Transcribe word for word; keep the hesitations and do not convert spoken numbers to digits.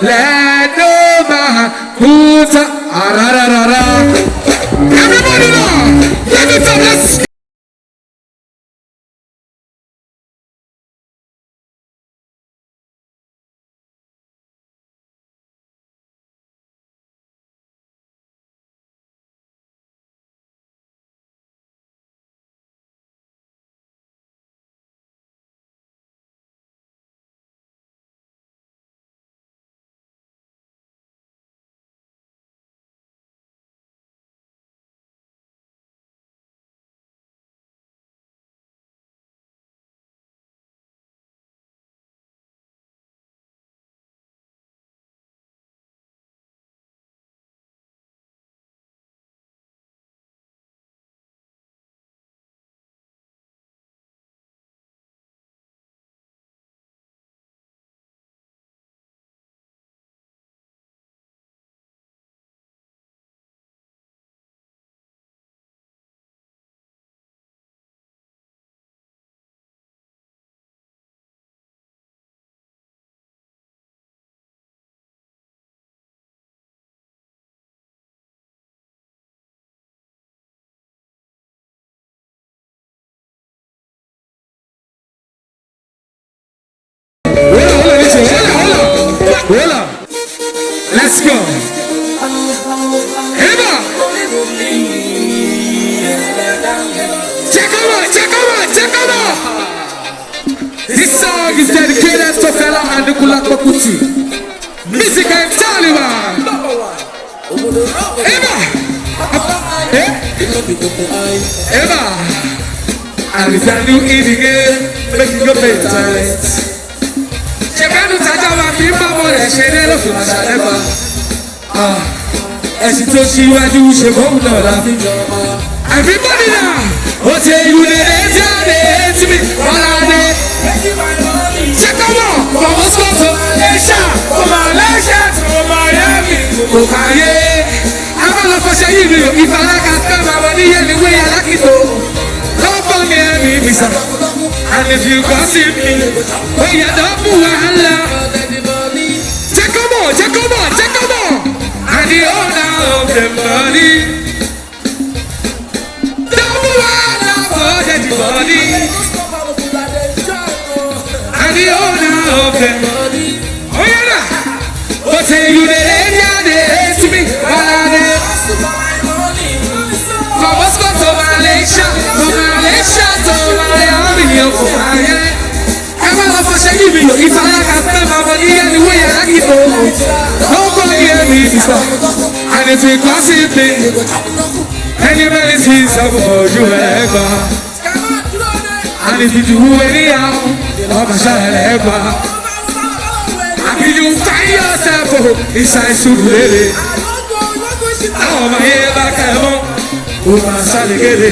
Let no man put a, ah, ra, ra, ra, ra. Everybody now, let me tell this. Hold on, hold on, hold on, hold on, hold on, hold on. Let's go. Eva. Check out, check out, check out. This song is dedicated to Fela Anikulapo Kuti. Music and Taliban. Eva. Eh? Eva. Alexander Idige, make you go pay tithes. Ṣé kánú tájà wà kí n bá ọmọ rẹ̀ ṣeré ló fi máa ṣàlẹ́gbà? Ah, ẹ̀sìn tó ṣíwájú ṣe fóun náà la fi jọ. Everybody now, ó ṣe ìlú lè dé tí a lè ti mi, wọ́n á dé. Ṣé ká mọ̀? From Moscow to Malaysia, from Malaysia to Miami, kò káyé. Ẹ má lọ fọṣẹ yìí mi o, if I like I spend my money anyway I like it o. Don't come near me, visa. And if you gossip me, oh yeah, don't put wahala. Check come on, check come on, check come on. And the owner of the money. Don't put wahala for the money. And the owner of the money. Oh yeah, now. But say you dey hate me, dey hate me, but I dey hustle for my money. From Moscow to Malaysia, from Malaysia to Miami, oh, yeah. Ẹ má lọ fọṣẹ yìí mi o, if I like I spend my money anyway I like it o. Don't come near me, visa. And if you gossip me, anybody sees something for you, eh, and if you do anyhow, ọmọ ṣàlẹ̀ ẹ̀ pa. Àbí you find yourself, oh, inside Surulere. Àwọn ọmọ yẹn bá kẹ́ mọ́, ó máa ṣàlẹ̀ kéde.